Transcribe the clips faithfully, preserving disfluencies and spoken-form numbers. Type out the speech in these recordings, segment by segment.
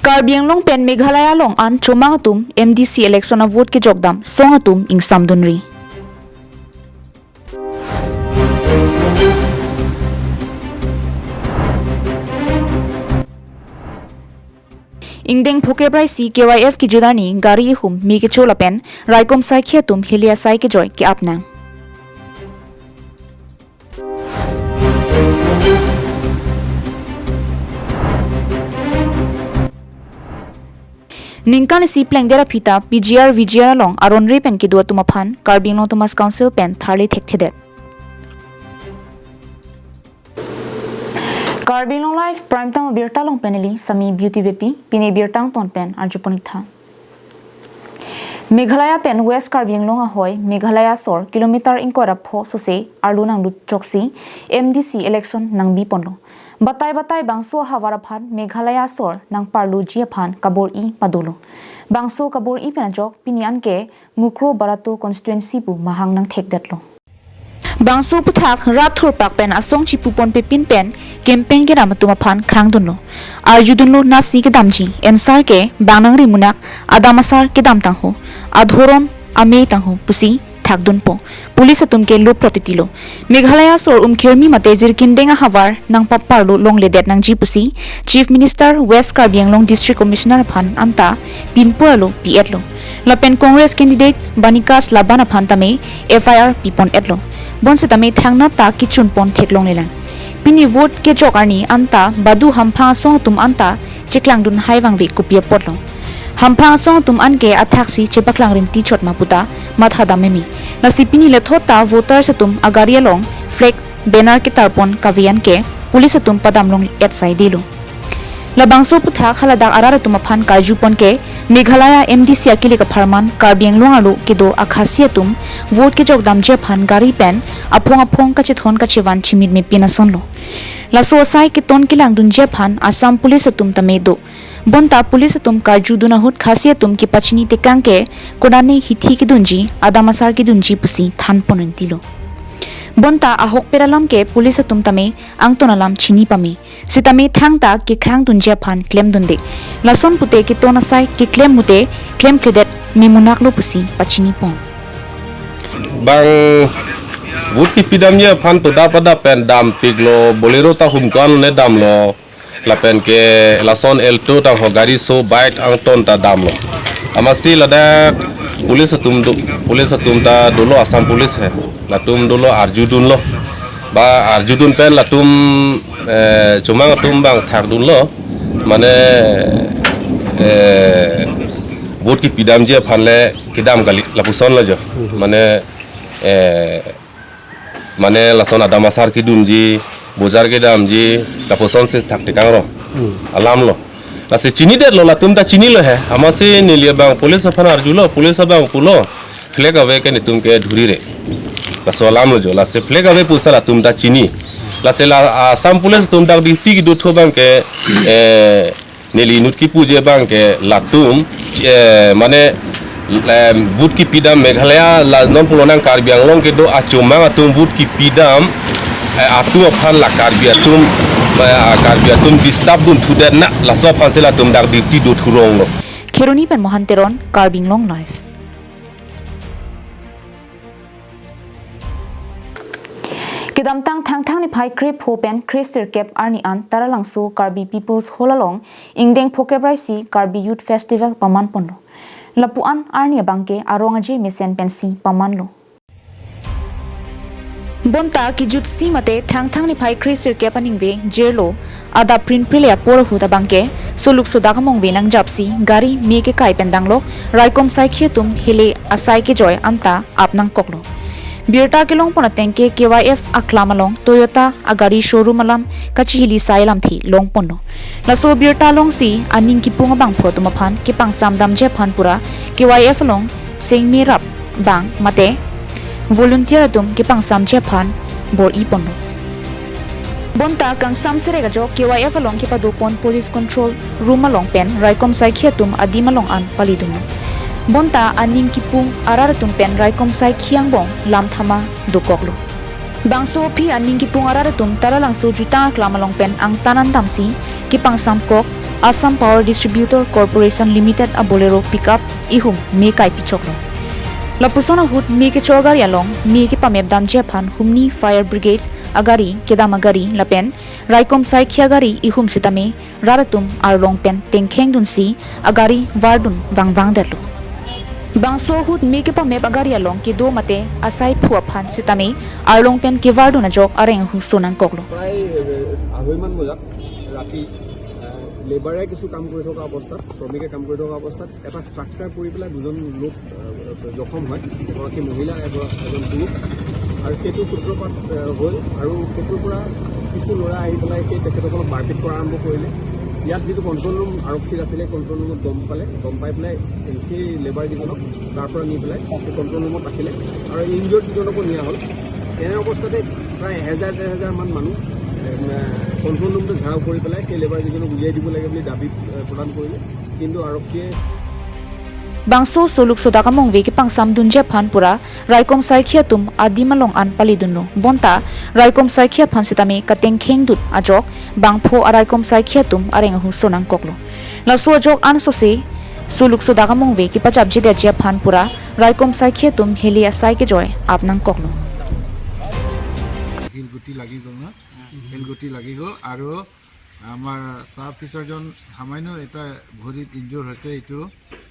Karbi Anglong pen Meghalaya along an chomang atum M D C election a vote kejok dam song atum ingsamdunri. Ingdeng phokep ra isi K Y F kejut arni gari ihum me kecho lapen raikom saikhi atum heli asai kejoi ke-ap nang. Ningkan isi plengdet aphi ta P G R V G R along aron re pen kedo atum aphan Karbi Anglong Autonomous Council pen tharle thekthedet. Karbi Anglong Live Prime Time abirta along pen neli Sami Beauty Beypi, pini birta angton pen arjupon-ik tha. Meghalaya pen West Karbi Anglong ahoi Meghalaya asor kilometer ingkoi ra pho sose arlo nanglut choksi M D C election nangbiponlo. Batai batai bangso ahavar aphan Meghalaya asor nangparloji aphan kabor-i padolo. Bangso kabor-i pen ajok pini anke Mukroh Barato constituency pu mahang nangthekdetlo. Bangso aphuthak rat thurpak pen asong chipuponpe pin pen campaign kedam atum aphan khangdunlo. Arjudunlo nasi kedamji, answer ke bang nangri munak, adam asar kedam tangho, adhorom amei tangho pusi thakdunpo. Police atum ke loplo titilo. Meghalaya asor umkhirmi mate jirkindeng ahavar nangpaparlo longledet nangji pusi Chief Minister West Karbi Anglong District Commissioner aphan anta pinpur alo pi-etlo. Lapen Congress candidate Banikas Laban aphan tame F I R pipon-etlo. Bonsitame thangnat ta kechunpon theklonglelang. Pini vote kejok arni anta badu hamphang asong atum anta cheklangdun hai vangve kopi apotlo. Hamphang asong atum anke athaksi chepaklangrinti chot ma puta mathadam meme. Lasi pini lethot ta voters atum agari along flag banner ketarpon kave anke police atum padamlong-et saidelo. Labangso aphuthak haladak arat atum aphan karjupon ke Meghalaya M D C akilik apharman Karbi Anglong arlo kedo akhasi atum vote kejok damji aphan gari pen aphong aphong kachethon kachevan chimit mepin asonlo. Laso asai keton kelangdunji aphan Assam Police atum tame do. Bonta police atum karjudun ahut khasi atum kepachini tekang ke konane hithi kedunji, adam asar kedunji pusi thanponrintilo. Bonta ahokpet alam ke police atum tame angton alam chini pame. Sitame thangta kekhangdunji aphan klemdunde. Lason pute keton asai keklem mute klemkledet memunaklo pusi pachinipon. Bang vote kepidamji aphan to dap adap pen dampiklo, Bolero ta humkan ne damlo. Lapen ke lason Alto tangho gari so bike angton ta damlo. Amatsi ladak police atum do, police atum ta dolo, Assam Police he. Latum dolo arjudunlo. Ba arjudun pen latum, eh, chomang atum bang thakdunlo. Mane, eh, vote kepidamji aphan le kedam kali lapusonlo jo. Mhm. Mane, eh, mane lason adam asar kedunji, bojar kedamji, lapusonsi thaktekanglo. Hmm. Alamlo. Lasi chinidetlo, latum ta chinilo he. Amatsi neli abang police aphan arjulo, police abang pulo, flag ave ke netum ke dhurire. Laso alamlo jo. Lasi flag ave pusi latum ta chini. Lasi la Assam Police atum dak duty kedothu abang ke, eh, neli inut kipuji abang ke latum, eh, mane, em, vote kepidam Meghalaya la non pulo nang Karbi Anglong kedo achomang atum vote kepidam, eh, atum aphan la Karbi atum, eh, Karbi atum disturb dunthudet na, laso aphansi latum dak duty dothuronglo. Kheroni pen Mohan Teron, Karbi Anglong Live. Kedamtang Thangthang niphai krepho pen kresirkep arni an Taralangso Karbi People's Hall along ingdeng phokep ra isi Karbi Youth Festival pamanponlo. Lapu-an arni abangke arong aje mesen pensi pamanlo. Bonta kejutsi mate Thangthang niphai kresirkep aningve jirlo adap prinprile apor ahut abangke soluk sodak amongve nangjapsi gari me kekai pen danglok raikom saikhi atum heli asai kejoi anta ap nangkoklo. Birta kelongpon ateng ke K Y F aklam along Toyota agari showroom alam kachihili sai alamthe longponlo. Laso birta alongsi aning kipung abangphu atum aphan kepangsam damji aphan pura K Y F along sengme rap bang mate volunteer atum kepangsamji aphan bor-iponlo. Bonta kangsam serek ajok K Y F along kepadopon police control room along pen raikom saikhi atum adim along an palidunlo. Bonta aning kipung arat atum pen raikom saikhi angbong lam thama dokoklo. Bangso aphi aning kepung arat atum Taralangso jutang aklam along pen angtan an damsi kepangsamkok Assam Power Distributor Corporation Limited a Bolero pickup ihum me kaipi choklo. Lapuson ahut me kecho agari along me kepamep damji aphan humni fire brigades agari, kedam agari lapen raikom saikhia agari ihum sitame rat atum arlong pen tengkheng dunsi agari vardun vangvang detlo. Bangso ahut me kepamep agari along kedo mate asai phu aphan sitame arlong pen kevardun ajok areng ahu so nangkoklo. প্ৰায় এ, আঢ়ৈমান বজাত ৰাতি আহ, লেবাৰে কিছু কাম কৰি থকা অৱস্থাত, শ্ৰমিকে কাম কৰি থকা অৱস্থাত এটা ষ্ট্ৰাকচাৰ পৰি পেলাই দুজন লোক আহ, জখম হয়, এগৰাকী মহিলা, এগৰা- এজন পুৰুষ। আৰু সেইটো সূত্ৰপাত আহ, হ'ল আৰু সেইটোৰ পৰা কিছু ল'ৰা আহি পেলাই সেই তেখেতসকলক মাৰপিট কৰা আৰম্ভ কৰিলে। ইয়াত যিটো কণ্ট্ৰল ৰুম আৰক্ষীৰ আছিলে, কণ্ট্ৰল ৰুমত গম পালে, গম পাই পেলাই সেই লেবাৰকেইজনক তাৰ পৰা নি পেলাই সেই কণ্ট্ৰল ৰুমত ৰাখিলে আৰু ইনজিউৰ্ড দুজনকো নিয়া হ'ল। তেনে অৱস্থাতে প্ৰায় এহেজাৰ ডেৰ হেজাৰমান মানুহ এ, কণ্ট্ৰল ৰুমটো ঘেৰাও কৰি পেলাই সেই লেবাৰকেইজনক উলিয়াই দিব লাগে বুলি দাবী এ, প্ৰদান কৰিলে, কিন্তু আৰক্ষীয়ে Bangso soluk sodak among ve kepangsam dunji aphan pura raikom saikhia atum adim along an pali dunlo. Bonta raikom saikhia aphan sitame katengkheng dut ajok bangpho araikom saikhia atum areng ahu so nangkoklo. Laso ajok an sose soluk sodak among ve kepachapji detji aphan pura raikom saikhia atum heli asai kejoi ap nangkoklo. শিলগুটি লাগি গ'ল ন, শিলগুটি লাগি গ'ল আৰু আমাৰ ছাব অফিচাৰজন সামান্য এটা ভৰিত ইনজুৰ হৈছে, এইটো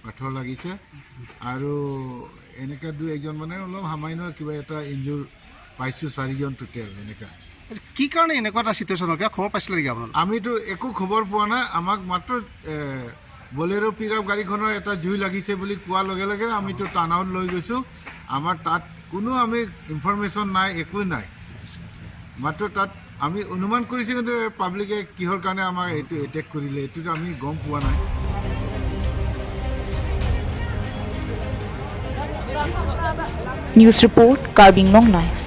পাথৰ লাগিছে আৰু এনেকা দুই একজন মানে অলপ সামান্য কিবা এটা ইনজুৰ পাইছোঁ, চাৰিজন টোটেল এনেকা। কি কাৰণে এনেকুৱা এটা চিটুৱেশ্যন হ'ল, কিবা খবৰ পাইছিলে নেকি আপোনালোকে? আমিতো একো খবৰ পোৱা নাই, আমাক মাত্ৰ এ, বলেৰ' পিক আপ গাড়ীখনৰ এটা জুই লাগিছে বুলি কোৱাৰ লগে লগে আমিতো টানাউত লৈ গৈছোঁ। আমাৰ তাত কোনো আমি ইনফৰমেশ্যন নাই, একোৱে নাই। মাত্ৰ তাত আমি অনুমান কৰিছোঁ, কিন্তু পাব্লিকে কিহৰ কাৰণে আমাক এইটো এটেক কৰিলে, এইটোতো আমি গম পোৱা নাই। News report, Karbi Anglong Live.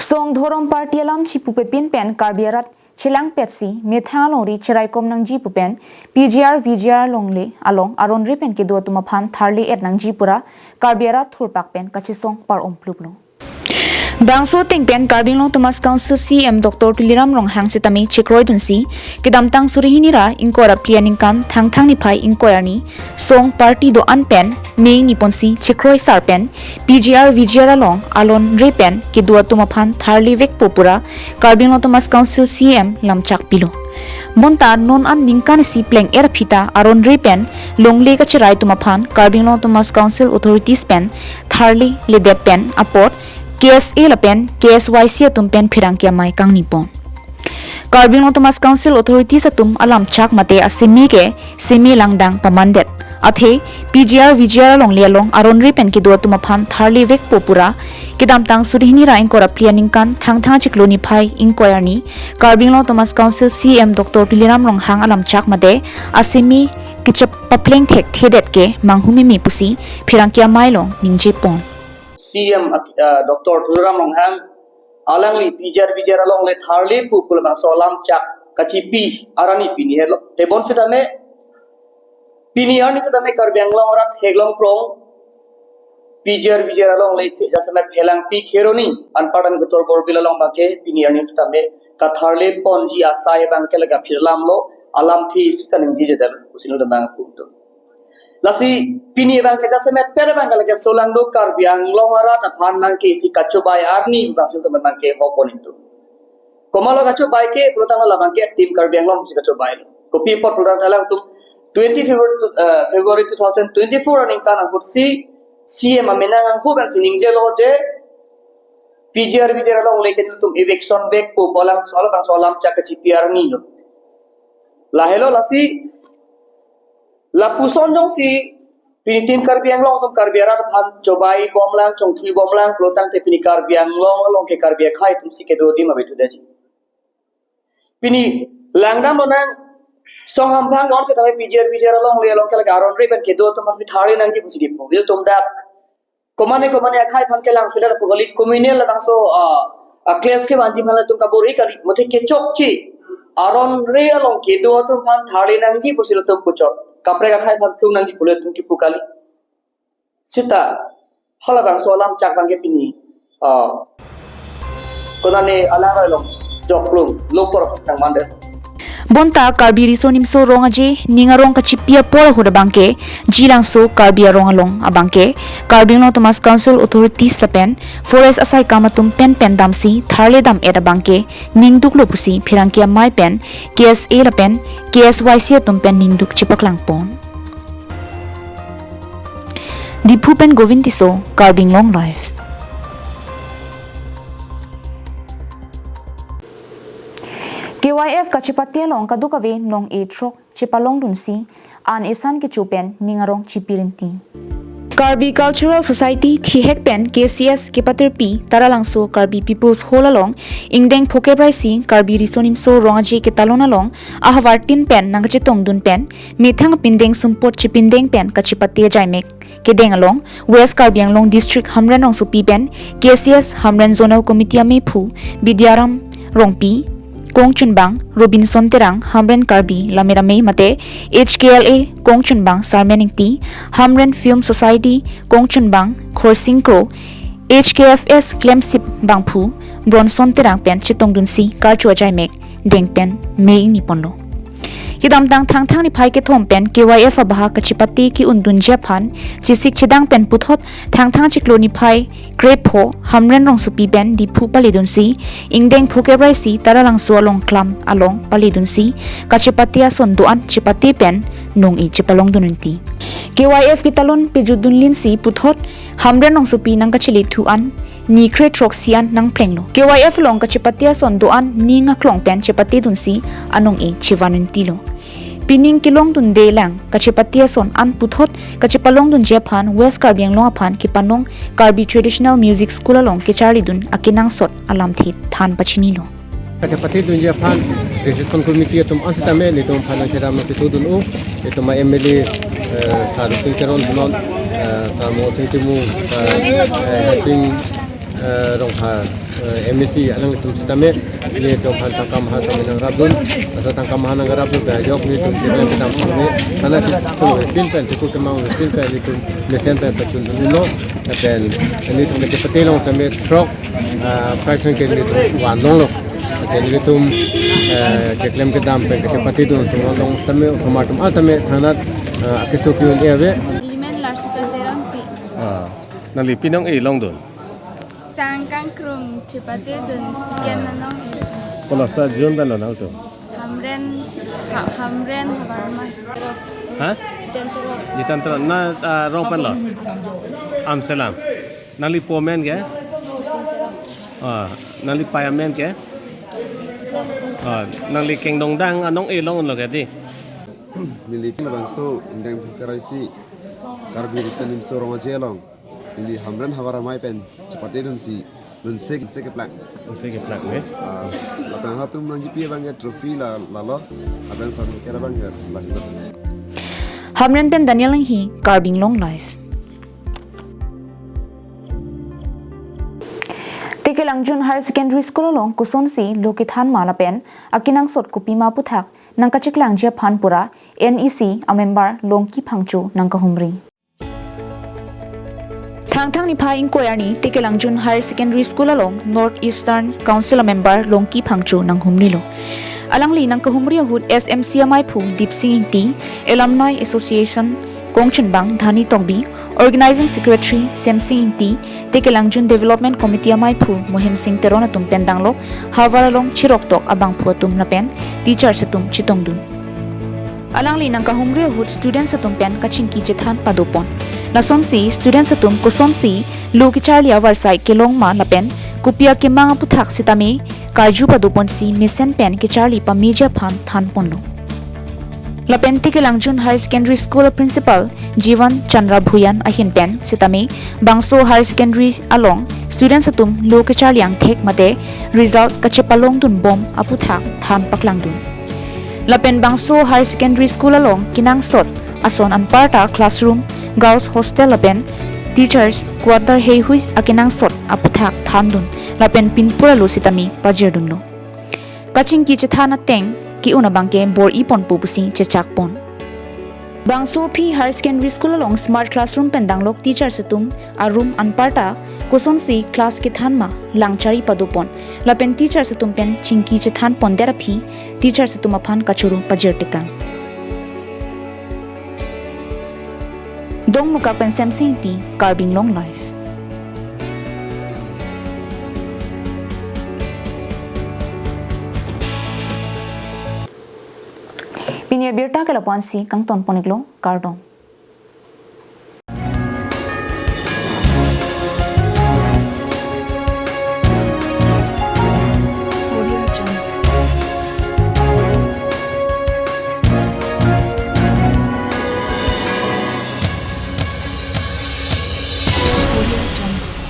Song Dhorom Party alam chipupe pin pen Karbi arat chelangpetsi methang alongri cheraikom nangji pu pen P G R V G R alongle along aron re pen kedo atum aphan tharle et nangji pura Karbi arat thurpak pen kachesong par-om pluplo. Bangso ateng pen Karbi Anglong Autonomous Council C E M Doctor Tuliram Ronghang sitame chekroi dunsi kedamtang suri hini ra ingkoi ra phli aningkan Thangthang niphai ingkoi arni song party do-an pen mei niponsi chekroi sar pen P G R V G R along aron re pen kedo atum aphan tharle vekpo pura Karbi Anglong Autonomous Council C E M lamchak pilo. Bonta non an ningkan isi pleng er aphi ta aron re pen longle kacherai atum aphan Karbi Anglong Autonomous Council authorities pen tharle ledet pen apot K S A lapen K S Y C atum pen pherangke amei kangni pon. Karbi Anglong Autonomous Council authorities atum alamchak mate aseme ke seme langdang pamandet. Athe P G R V G R alongle along aron re pen kedo atum aphan tharle vekpo pura kedamtang suri hini ra ingkoi ra phli aningkan Thangthang chiklo niphai ingkoi arni Karbi Anglong Autonomous Council C E M Doctor Tuliram Ronghang alamchak mate aseme kechap papleng thekthedet ke manghumeme pusi pherangke amei along ningje pon. C E M uh, Doctor Tuliram Ronghang alangli P G R V G R alongle tharle pu pu labangso alamchak kachipi arni pini helo. Tebon sitame pini arni sitame Karbi Anglong arat theklong krong P G R V G R alongle ke jasemet Phelangpi Kheroni anpartan Ketor Borbil along abangke pini arni sitame katharle ponji asai abangke laga phirlamlo, alamthe isi kaningjeje dam pusi nangdam nangkok tum. Lasi pini abangke jasemet pen abangke lake solangdo Karbi Anglong arat aphan nangke isi kachobai arni bangsi teman nangke hokon itu. Komatlo kachobai ke pulotangte labangke Team Karbi Anglong si kachobai. Kopi apot pulotangte alangtum twenty February, uh, February two thousand twenty-four aningkan ahut si C E M amenang ahut abangsi ningjelo je P G R V G R alongle ke ilitum eviction vekpo pu alam soal bang soal alamchak kachipi arni lo. Lahelo lasi lapuson jongsi pini Team Karbi Anglong atum Karbi arat aphan chobai bomlang, chongthui bomlang pulotangte pini Karbi Anglong along ke Karbi akhei atum si kedo adim ave thudaji. Pini langdam lonang song hamphang don sitame P G R V G R alongle along ke lake aron re pen kedo atum aphan si tharle nangji pusi dipo. Ilitum dak komane komane akhei aphan kelang filar pu kali communal labangso a clash kevanji aphan ilitum kabor-i kali, mate kechokche Aron re along kedo atum aphan tharle nangji pusi latum puchot. Kaprek akhei aphan phlung nangji pu latum kipu kali. Sita halabangso alam chak abangke pini, ah, konane alang along jokplung lopor nang mande. Bonta Karbi Riso Nimso Rong Aje ning arong kachipi apor ahut abangke, Jilangso Karbi Arong along abangke, Karbi Anglong Autonomous Council authorities lapen forest asaikam atum pen pen damsi tharle dam-et abangke ningduklo pusi pherangke amei pen K S A lapen K S Y C atum pen ningduk chepaklangpon. Diphu pen Govind Tisso, Karbi Anglong Live. K Y F kachepate along kadokave nong-e throk chepalongdunsi an esan kecho pen ning arong chipi rinti. Karbi Cultural Society thihek pen K C S kepatirpi Taralangso Karbi People's Hall along ingdeng phokep ra isi Karbi Riso Nimso Rong Aje ketalon along ahavar tin pen nangkachetongdun pen methang pindeng sumpot chipindeng pen kachepate ajaimek kedeng along West Karbi Anglong District Hamren Rongsopi pen K C S Hamren Zonal Committee ameiphu Bidyaram Rongpi, kongchunbang Robinson Terang, Hamren Karbi Lammet Amei mate H K L A kongchunbang Sarmen Ingti, Hamren Film Society kongchunbang Khorsing Kro, H K F S klemsip bangphu Bronson Terang pen chetongdunsi karcho ajaimek deng pen me ingniponlo. Kedamtang Thangthang niphai kethom pen K Y F abahak kachepate ke-undunji aphan chesik chedang pen puthot Thangthang chiklo niphai krepho Hamren Rongsopi pen Diphu paledunsi ingdeng phokep ra isi Taralangso along klam along paledunsi kachepate ason do-an chepate pen nong-e chepalongdun rinti. K Y F ketalon pejutdunlinsi puthot Hamren Rongsopi nangkachelethu an ni kre throksi an nangphlenglo. K Y F along kachepate ason do-an ni ngaklong pen chepatedunsi anong-e chevan rintilo. Pining kelongdunde lang kachepate ason an puthot kachepalongdunji aphan West Karbi Anglong aphan kepanong Karbi Traditional Music School along kecharlidun akenangsot alamthe than pachinilo. Kachepatedunji aphan Reception Committee atum an sitame nelitum aphan nangcherap nangpitudun-o, itum a M L A, eh, Sar Sing Teron non, eh, Sar Mo Sing Timu, Sar, eh, Sing, eh, Rongphar, eh, M A C alanglitum sitame nelitum aphan tangka maha sitame nangrapdun, laso tangka maha nangrapdun ajok nelitum keklem kedam ne, sana si sung pin pen, tiku kemang pin pen nelitum mesen pen pachundunlo, lapen nelitum kachepate along sitame throk, ah, prize nangkele vanlonglo. Lapen nelitum, eh, keklem kedam pen kachepatedun atum along tame osomar atum an tame thangnat, eh, akeso ke-un-e ave. Nelimen Larsika Terangpi. Ah, nangli pi nong-e longdun? Sang kangkrung chepatedun, chicken nanong-e. Koloso a-zone pen lo nangtum? Hamren, ha-, Hamren Havarmai. Ha? Jitan Teron. Jitan Teron. Na, ah, rong pen lo? Amselam. Nangli po amen ke? Ah, nangli pei amen ke? Ah, nangli kengdongdang anong-e longlo ke di? Neli labangso ingdeng phokep ra isi Karbi Riso Nimso Rong Aje along neli Hamren Havarmai pen chepatedunsi lunse, lunse keplang. Lunse keplang, eh? Ah, lapen halatum nangkipi abangke trophy la, lalo, lapen certificate abangke lahelo. Hamren pen Daniel Enghi, Karbi Anglong Live. Tekelangjun Higher Secondary School along kosonsi lo kethan ma lapen akenangsot kopima aputhak nangkacheklangji aphan pura N E C a-member Longki Phangcho nangkahumri. Thangthang niphai ingkoi arni Tekelangjun Higher Secondary School along North Eastern Council a-member Longki Phangcho nanghumrilo. Alangli nangkahumri ahut S M C ameiphu Dipsing Ingti, Alumni Association kongchunbang Dhani Tokbi, Organizing Secretary Semsing Ingti, Tekelangjun Development Committee ameiphu Mohen Sing Teron atum pen danglok havar along chiroktok abangphu atum lapen teachers atum chetongdun. Alangli nangkahumri ahut students atum pen kachingki chethan padopon. Lasonsi students atum kosonsi lo kecharli avarsai kelong ma lapen kopi akemang aputhak sitame karju padoponsi mesen pen kecharli pameji aphan thanponlo. Lapen Tekelangjun Higher Secondary School a-principal Jivan Chandra Bhuyan ahin pen sitame bangso higher secondary along students atum lo kecharli angthek mate result kachepalongdunbom aputhak than paklangdun. Lapen bangso higher secondary school along kenangsot ason anparta classroom, girls hostel lapen teachers quarter heihui akenangsot aputhak thandun lapen pinpur alo sitame pajirdunlo. Kachingki chethan ateng ke-un abangke bor-i ponpo pusi chechak pon. Bangso aphi Higher Secondary School along smart classroom pen danglok teachers atum arum anparta kosonsi class kethan ma lang chari pado pon lapen teachers atum pen chingki chethan pondet aphi teachers atum aphan kachoro pajir tekang. Dongmukak pen Semsing Ingti, Karbi Anglong Live. Pini abirta ke lapu-ansi kangton pon-iklo, kardom.